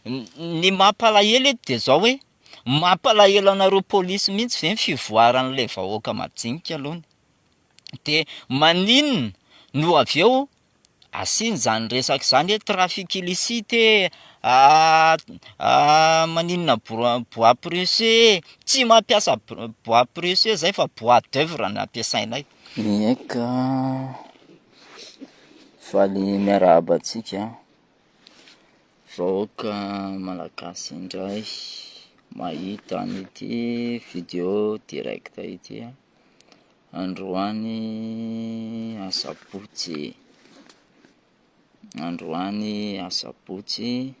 Ny mampalahelo eto de zao hoe mampalahelo anareo polisy mihitsy ve ny fivoaran'ilay vahoaka majinika aloha? De maninona no avy eo asiana izany resaka izany hoe trafic illicite e, maninona bois précieux e, tsy mampiasa bois précieux zay fa bois d'oeuvre no ampiasainay. Eka, faly miarahaba antsika vahoaka malagasy indray mahita an'ity video direct ity. Androany asabotsy, androany asabotsy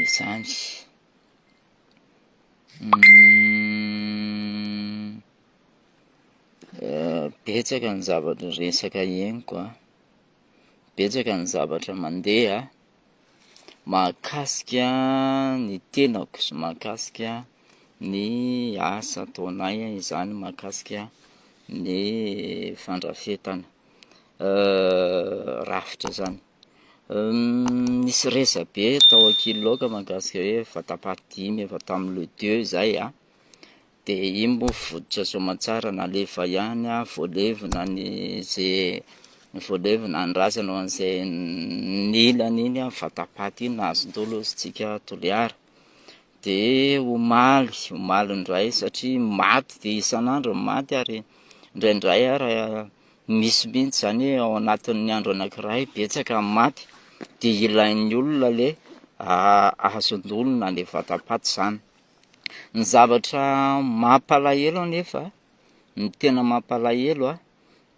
izany. Betsaka ny zavatra resaka henoko an, betsaka ny zavatra mandeha mahakasika ny tenako sy mahakasika ny asa ataonay izany mahakasika ny fandrafetana rafitra zany. Nisy resabe tao Ankililoaka mahakasika hoe vatapaty dimy efa tamin'ny le deux zay an. De iny moa votsotra soamantsara nalefa ihany an, voalevina ny ze voalevina ny razana ho an'izay nila an'iny an, vatapaty iny nahazo-dolo hozy tsika Toliara. De omaly, omaly indray satria maty de isan'andro ny maty ary indraindray ara misy mihitsy zany hoe ao anatin'ny andro anankiray betsaka ny maty de ilain'ny olona le azon-dolo na le vatapaty zany. Ny zavatra mampalahelo anefa, ny tena mampalahelo a,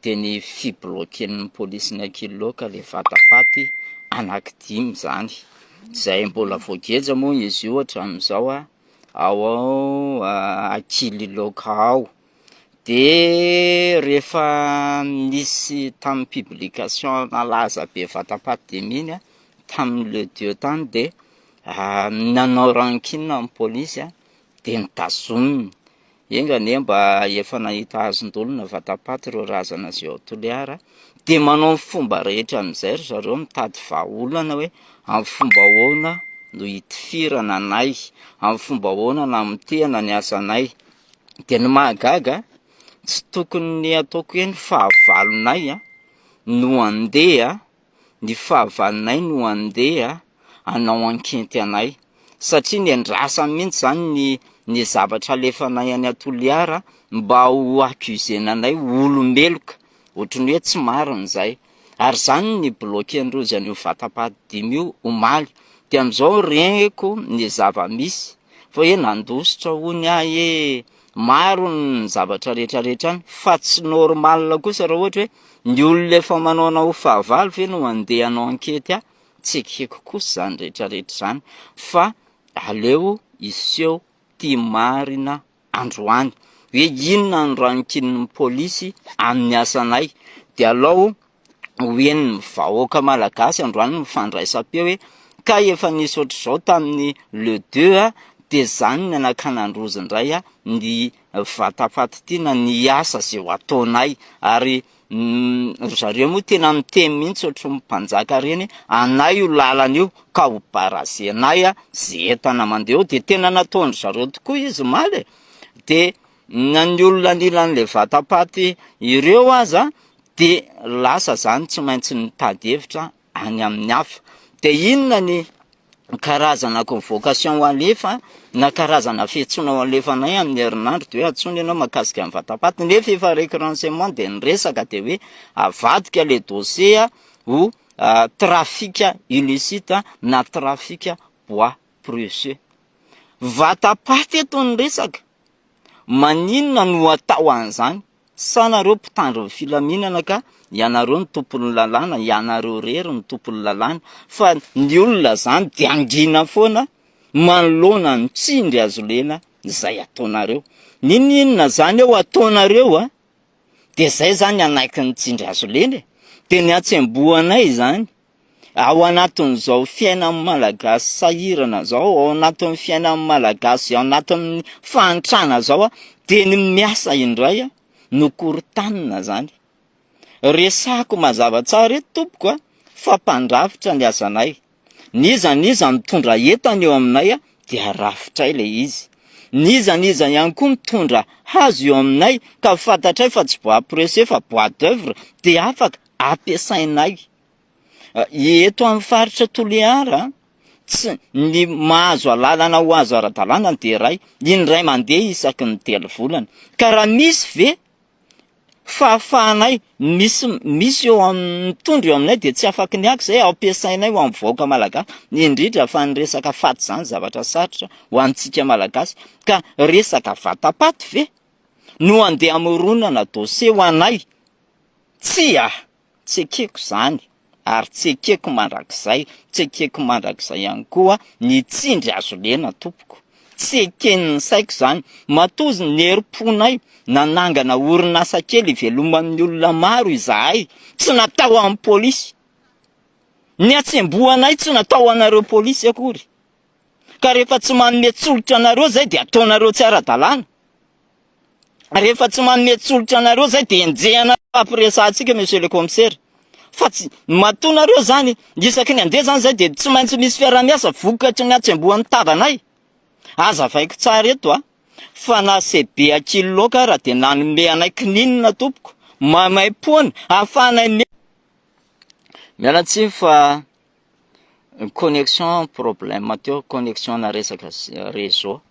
de ny fi-bloquer-n'ny polisin'ny Ankililoaka le vatapaty anaky dimy zany, zay mbola voageja moa izy io hatramin'izao a, ao Ankililoaka ao, de rehefa nisy tamin'ny publication nalaza be vatapaty dimy iny a, tamin'ny le deux tany de Nanao rancune ny polisy a, de notazominy, enga anie mba efa nahita hazon-dolona vatapaty ireo razana zay ao Toliara, de manao ny fomba rehetra am'zay ry zareo mitady vahaolana hoe amin'ny fomba ahoana no hitifirana anay, amin'ny fomba ahoana no hamotehana ny asanay, de ny mahagaga tsy tokony ny ataoko hoe ny fahavalonay a no andeha ny fahavalonay no andeha hanao ankenty anay satria nendrasany mihitsy zany ny ny zavatra alefanay any Toliara mba ho accusena anay ho olomeloka, ohatran'ny hoe tsy marina izay, ary zany ny ni-bloquer-ndrozy an'io vatapaty dimy io omaly, de am'zao reko ny zava-misy fa hoe nandositra hono aho e, maro ny zavatra retraretra any fa tsy normal kosa raha ohatra hoe ny olona efa manao anao ho fahavalo ve no andeha hanao ankety ahy, tsy ekeko kosa zany retraretra zany fa aleo hiseho ty marina androany hoe inona no rankinin'ny polisy amin'ny asanay de alao ho henon'ny vahoaka malagasy androany ny fandraisam-peo hoe ka efa nisy ohatr'izao tamin'ny le deux a, de zany ny anakanan-drozy indray a ny vatapaty ity na ny asa zay ho ataonay ary ry zareo moa tena miteny mihitsy ohatry ny mpanjaka reny anay io lalana io ka ho barazenay a ze entana mandeha eo de tena nataon-dry zareo tokoa izy omaly e, de na ny olona anilan'le vatapaty ireo aza de lasa zany tsy maintsy mitady hevitra any amin'ny hafa, de inona ny karazana convocation ho alefa na karazana fiantsoana ho alefanay amin'ny herinandro de hoe antsoina ianao mahakasika ny vatapaty nefa efa reko renseignement de niresaka de hoe avadika le dossier ho trafic illicite na trafic bois précieux, vatapaty eto ny resaka, maninona no atao an'izany? Sa nareo mpitandro ny filaminana ka ianareo no tompon'ny lalàna, ianareo irery no tompon'ny lalàna, fa ny olona zany de hangina foana manoloana ny tsindry azo lena izay ataonareo. N'inon'inona zany eo ataonareo a, de zay zany hanaiky ny tsindry azo lena e, de ny hatsembohanay zany Ao anatin'izao fiainan'ny Malagasy sahirana zao, ao anatin'ny fiainan'ny Malagasy ao anatin'ny fahantrana zao dia ny miasa indray no korontanina zany. Resahako mazava tsara eto tompoko a, fa mpandrafitra ny asanay. N'iza n'iza mitondra entana eo aminay dia rafitray ilay izy. N'iza n'iza ihany koa mitondra hazo eo aminay ka fantatray fa tsy bois précieux fa bois d'oeuvre dia afaka ampiasainay. Eto amin'ny faritra Toliara, tsy ny mahazo alalana ho azo ara-dalàna dia iray, indray mandeha isaky ny telo volana. Ka raha misy ve fahafahanay misy misy eo amin'ny mitondra eo aminay dia tsy afaky ny haka izay ampiasainay ho an'ny vahoaka malagasy, indrindra fa ny resaka faty izany zavatra sarotra ho antsika malagasy. Ka resaka vatapaty ve no andeha hamoronana dossier ho anay? Tsia! Tsy ekeko izany ary tsy ekeko mandrakizay, tsy ekeko mandrakizay ihany koa ny tsindry azo lena tompoko. Tsy eken'ny saiko izany. Matoa ny herim-ponay nanangana orinasa kely iveloman'ny olona maro izahay, tsy natao amin'ny polisy. Ny hatsembohanay tsy natao ho anareo polisy akory. Ka rehefa tsy manome tsolotra anareo izay dia ataonareo tsy ara-dalàna. Rehefa tsy manome tsolotra anareo zay de enjehana fampiresahantsika monsieur le commissaire fa tsy matoa nareo zany isaky ny andeha zany zay de tsy maintsy misy fiarahamiasa vokatry ny hatsembohan'ny tavanay. Azavaiko tsara eto a fa na CB Ankililoaka ara de nanome anay kininina tompoko maimaimpoana ahafahanay mi- Miala tsiny fa Connexion problème teo, connexion na resaka réseau.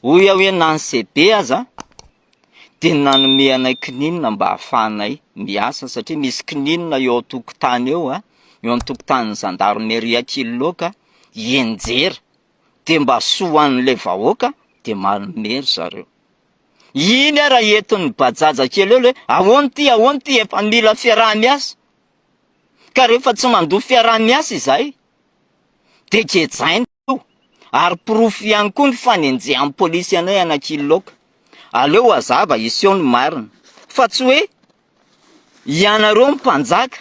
Hoy aho hoe na ny CB aza dia nanome anay kininina mba ahafahanay miasa satria misy kininina eo an-tokotany eo a, eo an-tokotanin'ny gendarmerie Ankililoaka hianjera de mba soa ho an'ilay vahoaka de manome ry zareo. Iny ara entin'ny bajaja kely eo le hoe ahoana ity ahoana ity efa mila fiaraha-miasa. Ka rehefa tsy mandoa fiaraha-miasa izahay dia gejaina io ary porofo ihany koa ny fanenjehan'ny polisy anay an'Ankililoaka. Aleo hazava hiseho ny marina fa tsy hoe ianareo ny mpanjaka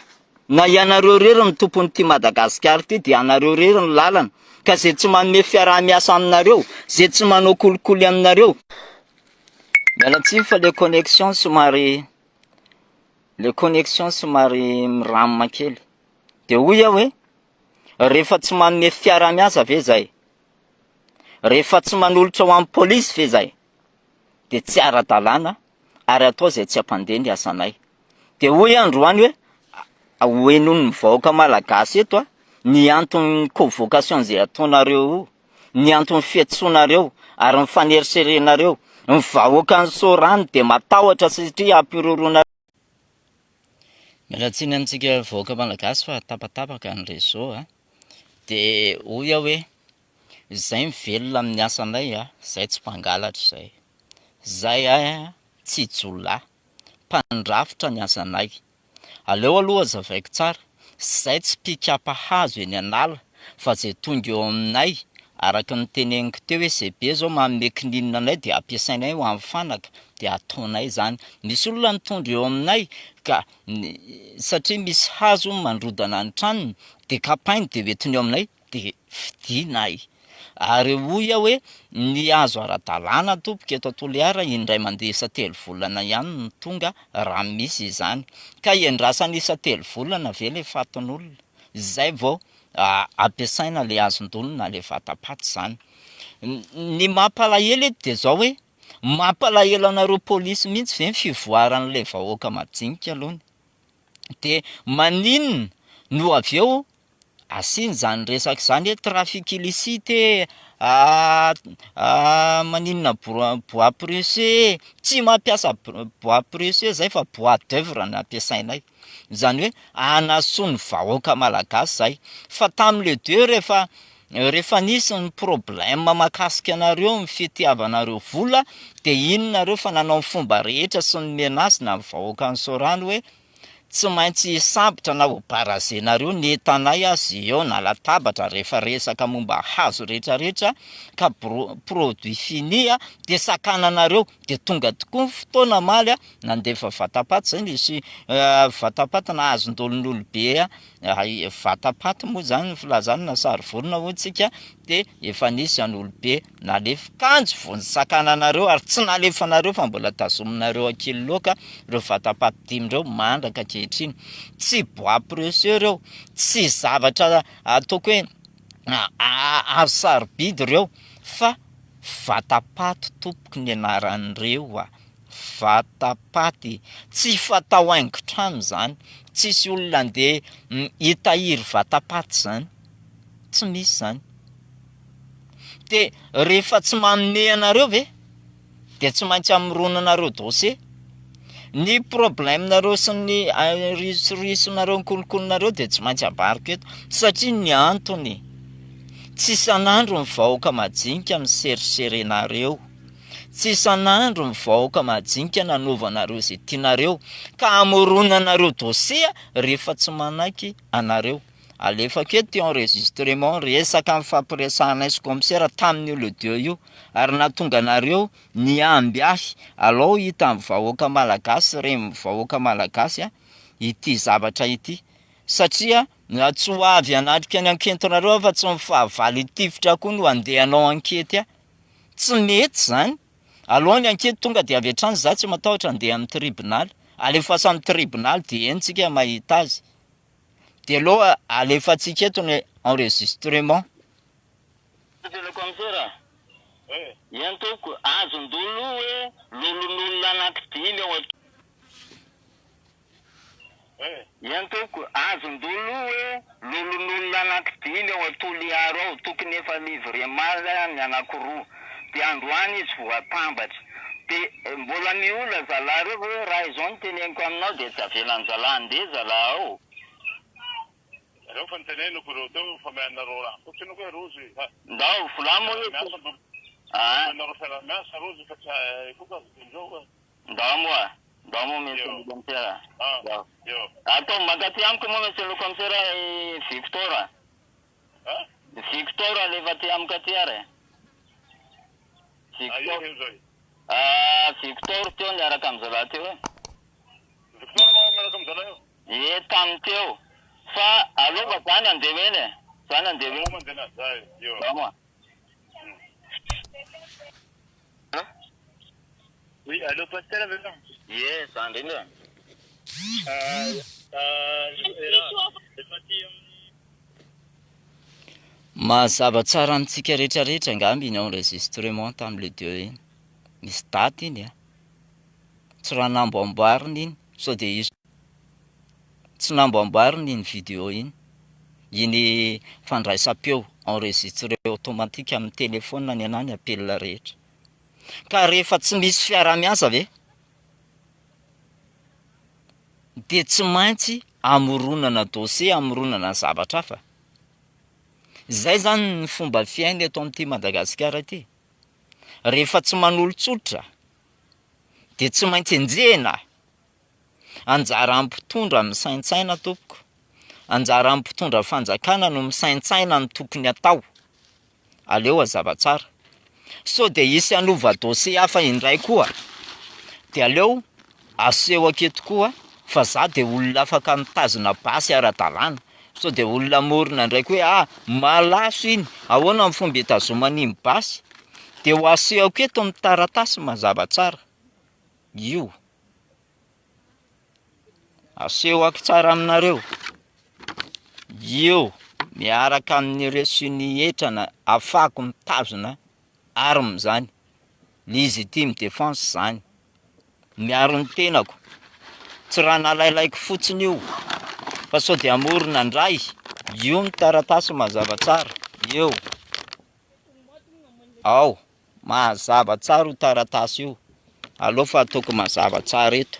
na ianareo irery ny tompon'ity Madagasikara ity dia anareo irery ny lalana ka izay tsy manome fiaraha-miasa aminareo, izay tsy manao kolikoly aminareo. Miala tsiny fa le connexion somary Le connexion somary miram kely. De hoy aho hoe, rehefa tsy manome fiara-miasa ve zay? Rehefa tsy manolotra ho an'ny polisy ve zay? De tsy ara-dalàna ary atao zay tsy hampandeha ny asanay. De hoy aho androany hoe, ho henoin'ny vahoaka malagasy eto a, ny anton'ny convocation zay ataonareo io, ny anton'ny fiantsoanareo ary ny faneriserenareo ny vahoakan'i Sorano dia matahotra satria hampihorohoroanareo. Miala tsiny amintsika vahoaka malagasy fa tapatapaka ny réseau a, de hoy aho hoe zay mivelona amin'ny asanay a, zay tsy mpangalatra zay, zay a tsy jiolahy, mpandrafitra ny asanay, Aleo aloha hazavaiko tsara, zay tsy mpikapa hazo eny an'ala fa zay tonga eo aminay araka ny teneniko teo hoe zay be zao manome kininina anay dia ampiasainay ho amin'ny fanaka dia ataonay zany. Misy olona mitondra eo aminay ka satria misy hazo mandrodana ny tranony dia kapainy dia hoentiny eo aminay dia fidinay. Ary hoy aho hoe ny hazo ara-dalàna tompoko eto Toliara indray mandeha isan-telo volana ihany no tonga raha misy izany. Ka iandrasana isan-telo volana ve ilay fatin'olona? Izay vao ampiasaina ilay hazon-dolo na ilay vatapaty izany. Ny mampalahelo eto dia izao hoe mampalahelo anareo polisy mihitsy ve ny fivoaran'ilay vahoaka madinika aloha? Dia maninona no avy eo Asiana izany resaka izany hoe trafic illicite e, maninona bois précieux e, tsy mampiasa bois précieux zay fa bois d'oeuvre no ampiasainay, izany hoe hanasoa ny vahoaka malagasy zay, fa tamin'ny le deux rehefa rehefa nisy ny problème mahakasika anareo ny fitiavanareo vola de iny nareo fa nanao ny fomba rehetra sy ny menace na ny vahoakan'i Sorano hoe Tsy maintsy hisambotra na ho barazenareo ny entanay aza eo na latabatra rehefa resaka momba hazo rehetra rehetra ka produit fini dia sakananareo dia tonga tokoa ny fotoana omaly nandefa vatapaty zay nisy vatapaty na hazon-dolon'olobe vatapaty moa zany ny filazana na sary vorona hoy tsika dia efa nisy an'olobe Nalefa kanjo vao nisakananareo ary tsy nalefanareo fa mbola tazominareo ankililoaka ireo vatapaty dimy ireo mandraka ankehitriny. Tsy bois précieux ireo, tsy zavatra ataoko hoe. Hazo sarobidy ireo fa vatapaty tompoko ny anaran'ireo a! Vatapaty! Tsy fatao haingon-trano izany, tsisy olona andeha hitahiry vatapaty izany, tsy misy izany. De rehefa tsy manome anareo ve de tsy maintsy hamoronanareo dossier? Ny problème nareo sy ny risoriso-nareo ny kolikolinareo de tsy maintsy ambariko eto satria ny antony tsy isan'andro ny vahoaka majinika miseriserenareo, tsy isan'andro ny vahoaka majinika nanaovanareo ze tianareo ka hamoronanareo dossier rehefa tsy manaiky anareo. Alefako eto ty enregistrement resaka nifampiresahanay sy commissaire tamin'io le deux io ary nahatonga anareo niamby ahy alao hitan'ny vahoaka malagasy ren'ny vahoaka malagasy a ity zavatra ity satria na tsy ho avy hanatrika ny anketinareo aho fa tsy ny fahavalo hitifitra koa no andeha hanao ankety ahy tsy mety zany alao ny ankety tonga de avy hatrany za tsy matahotra andeha amin'ny tribonaly alefaso amin'ny tribonaly de eny tsika mahita azy De aleo alefantsika eto ny enregistrement. Monsieur le commissaire, eny tompoko, azon-dolo hoe lolon'olona anaky dimy ao an-. Eny tompoko, azon-dolo hoe lolon'olona anaky dimy ao Toliara ao, tokony efa livré mal ny anakiroa, de androany izy voatambatra. De mbola miola zalahy reo ve hoe raha izao no teneniko aminao de tsy avelan-jalahy handeha zalahy ao. Reo fa niteneniko reo teo fa omenareo raha fotsiny koa rozy fa. Ndao volagno moa hoe Fiarahamiasa ndo Aa. Omenareo fiarahamiasa rozy fa tsy haiko koa aza teny zao e. Ndao moa, ndao moa monsieur le commissaire. Ah, Ndao. eo. Ataovy mankaty amiko moa monsieur le commissaire i Victor. Ah? Victor alefa aty amiko aty ary e. Victor. Aia io zay? Ah, Victor teo niaraka am zalahy teo e. Victor anao miaraka am zalahy eo? Ie, tamy teo. Fa aleo fa zany andeha eny e. Zany andeha eny. Aleo mandeha zay, eo. Zao moa. Oui, allô pasteur ve? Ie, za indrindra. Efa aty amin'ny. Mazava tsara amintsika rehetra rehetra angamba iny enregistrement tamin'ny le deux iny. Misy daty iny a. Tsy raha namboamboarina iny, sao dia hisy tsy namboamboarina iny vidéo iny. Iny fandraisam-peo enregistré automatique amin'ny téléphone ny anah ny appel rehetra. Ka rehefa tsy misy fiaraha-miasa ve dia tsy maintsy amoronana dossier, amoronana zavatra hafa. Izay zany ny fomba fiaina eto amin'ity Madagasikara ity. Rehefa tsy manolo-tsotra dia tsy maintsy enjehina. Anjaran'ny mpitondra misaintsaina tompoko, anjaran'ny mpitondra fanjakana no misaintsaina ny tokony atao. Aleo hazava tsara. Sao dia hisy hanova dossier hafa indray koa dia aleo aseho aketo koa fa za dia olona afaka mitazona basy ara-dalàna. Sao dia olona hamorona indray koa hoe ah malaso iny, ahoana ny fomba hitazomana iny basy? Dia ho asehoko eto ny taratasy mazava tsara io. Asehoko tsara aminareo io miaraka amin'ireo soniatrana afahako mitazona arme zany, légitime défense zany, miaro ny tenako, tsy raha nalailaiko fotsiny io fa sao de hamorona ndray, io ny taratasy mazava tsara eo, ao. Mazava tsara io taratasy io, aleo fa ataoko mazava tsara eto,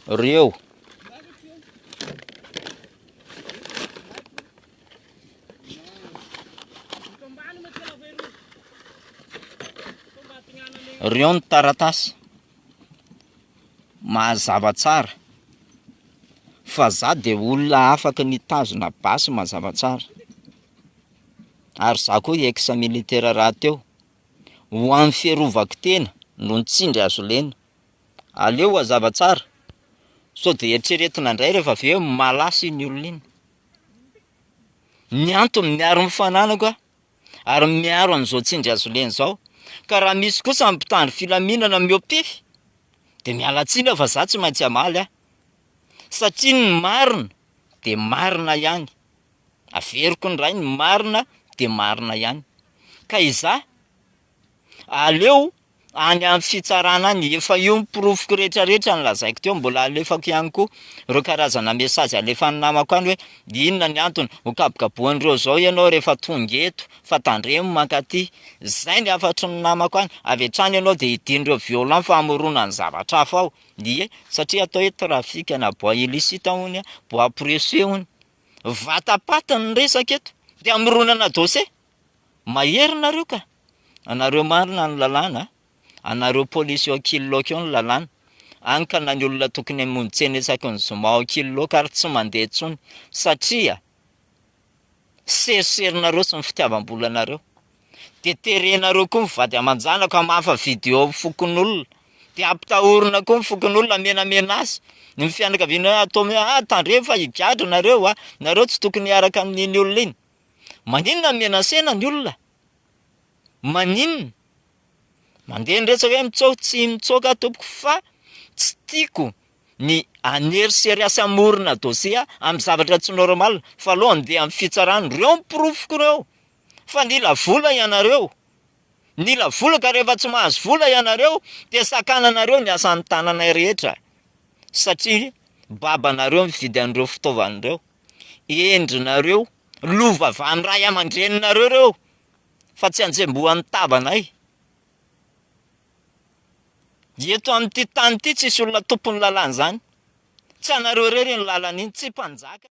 reo. Reo ny taratasy, mazava tsara fa za de olona afaka nitazona basy mazava tsara. ary za koa ex militaire rahateo, ho an'ny fiarovako tena no nitsindry hazo lena, aleo hazava tsara sao de eritreretina indray rehefa avy eo malaso iny olona iny, ny antony miaro ny fananako aho ary miaro an'izao tsindry hazo lena izao, ka raha misy kosa ny mpitandro filaminana mihoa-pefy de miala tsiny aho fa za tsy maintsy hamaly aho satria ny marina de marina ihany. Averiko indray ny marina dia marina ihany. Ka izaho aleo any amin'ny fitsarana any, efa io ny porofoko rehetra rehetra nolazaiko teo, mbola alefako ihany koa ireo karazana message alefan'ny namako any hoe inona ny antony, ho kabokabohan'ireo zao ianao rehefa tonga eto fa tandremo mankaty, zay ny hafatry ny namako any, avy hatrany ianao dia hidin'ireo violent fa hamoronany zavatra hafa ao, ie satria atao hoe trafic na bois illicite hono, bois précieux hono, vatapaty ny resaka eto dia hamoronana dossier. Mahery nareo ka! Anareo marina ny lalàna a! Anareo polisy eo Ankililoaka eo ny lalàna. Any ka na ny olona tokony hamonjy tsena isaky ny zoma ao Ankililoaka ary tsy mandeha intsony satria seriserinareo sy ny fitiavam-bolanareo. Dia terenareo koa ny vady aman-janako hamafa video amin'ny fokonolona. Dia ampitahorina koa ny fokonolona, menamenasy ny fianakaviana hoe atao hoe ah tandremo fa higadra nareo a! Nareo tsy tokony hiaraka amin'iny olona iny. Maninona menacena ny olona? Maninona? Mandeha ny resaka hoe mitsoaka, tsy mitsoaka aho tompoko fa tsy tiako ny hanery sy hamorona dossier amin'ny zavatra tsy normal fa aleo handeha amin'ny fitsarana, ireo ny porofoko ireo fa nila vola ianareo, nila vola ka rehefa tsy mahazo vola ianareo dia sakananareo ny asan'ny tananay rehetra satria babanareo mividy an'ireo fitaovana ireo. Endrinareo, lova avy amin'ny ray aman-dreninareo ireo fa tsy anjembohan'ny tavanay. Eto amin'ity tany ity tsisy olona tompon'ny lalàna izany. Tsy anareo irery iny lalana iny, tsy mpanjaka.